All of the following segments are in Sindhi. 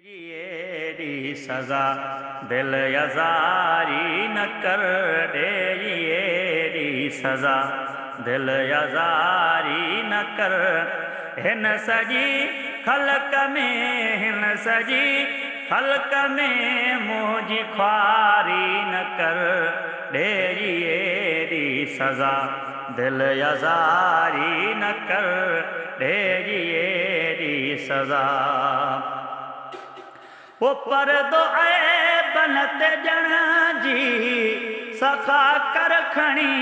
ايڏي سزا دل آزاري نه ڪر، ڏي ايڏي سزا دل آزاري نه ڪر. هن سڄي خلق ۾ هن سڄي خلق ۾ منهنجي خواري نه ڪر، ڏي ايڏي سزا دل آزاري نه ڪر، ڏي ايڏي سزا. او پردو عيبن تي ڄڻ جي سخا ڪر کڻي،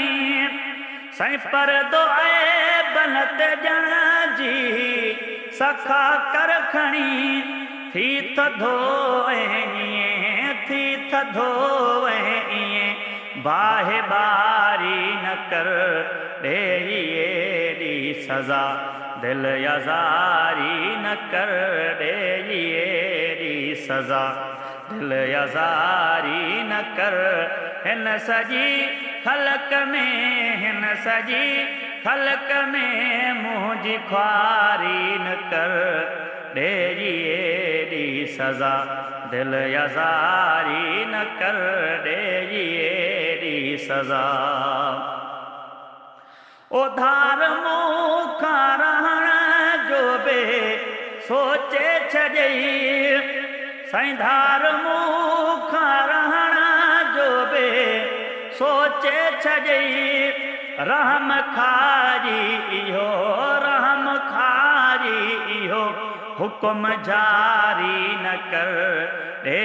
سائين پردو عيبن تي ڄڻ جي سخا ڪر کڻي. ٿي ٿڌو ائين، ٿي ٿڌو ائين باهه ٻاري نه ڪر، ڏي ايڏي سزا دل آزاري نه ڪر، ڏي ايڏي سزا دل آزاري نه ڪر. هن سڄي خلق ۾ هن سڄي خلق ۾ منهنجي خواري نه ڪر، ڏي ايڏي سزا دل آزاري نه ڪر، ڏي ايڏي سزا. او ڌار مون کان رهڻ جو به سوچي ڇڏيئي، سائين ڌار مون کان رهڻ جو به سوچي ڇڏيئي. رحم کاري اهو، رحم کاري اهو حڪم جاري نه ڪر، ڏي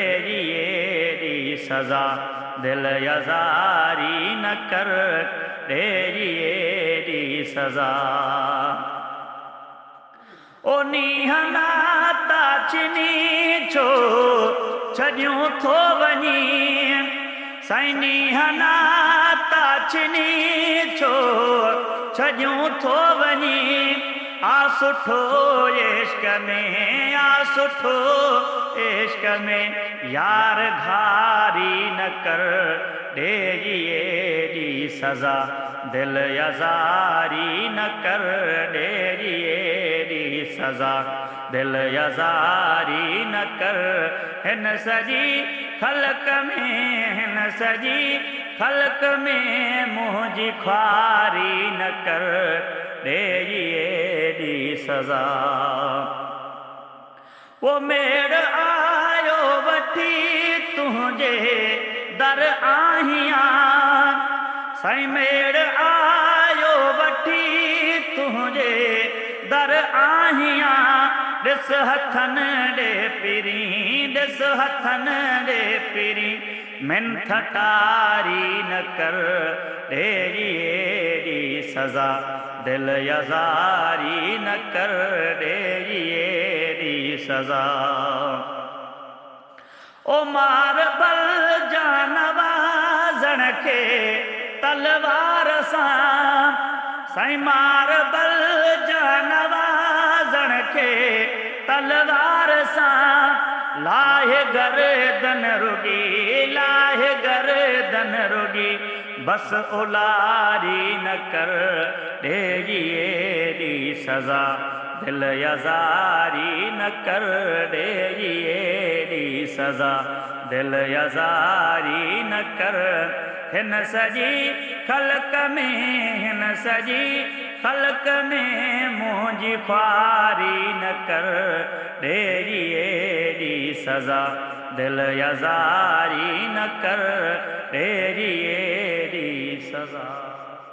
ايڏي سزا دل آزاري نه ڪر، ڏي ايڏي سزا. او نينهن ناتا ڇني ڇو ڇڏيون ٿو وڃي، سائين نينهن ناتا ڇني ڇو ڇڏيون ٿو وڃي. آ سٺو عشق ۾، آ سٺو عشق ۾ يار گهاري نه ڪر، ڏي ايڏي سزا دل آزاري نه ڪر، ڏي ايڏي سزا دل آزاري نه ڪر. هن سڄي خلق ۾ هن سڄي خلق ۾ منهنجي خواري نه ڪر، ڏي ايڏي سزا. او ميڙ آيو وٺي تنهنجي در آهيان، سائين ميڙ آيو وٺي تنهنجي در آهيان. ڏس هٿن ڏي پرين، ڏس هٿن ڏي پرين منٿ ٽاري نه ڪر، ڏي ايڏي سزا دل آزاري نه ڪر، ڏي ايڏي سزا. او مار بل جانوازڻ کي تلوار سان، سائين مار بل جانوازڻ کي تلوار سان. لاهه گردن رڳي، لاهه گردن رڳي بس اولاري نه ڪر، ڏي ايڏي سزا دل آزاري نه ڪر، ڏي ايڏي سزا دل آزاري نه ڪر. هن سڄي خلق ۾ هن سڄي خلق ۾ منهنجي خواري نه ڪر، ڏي ايڏي سزا دل آزاري نه ڪر،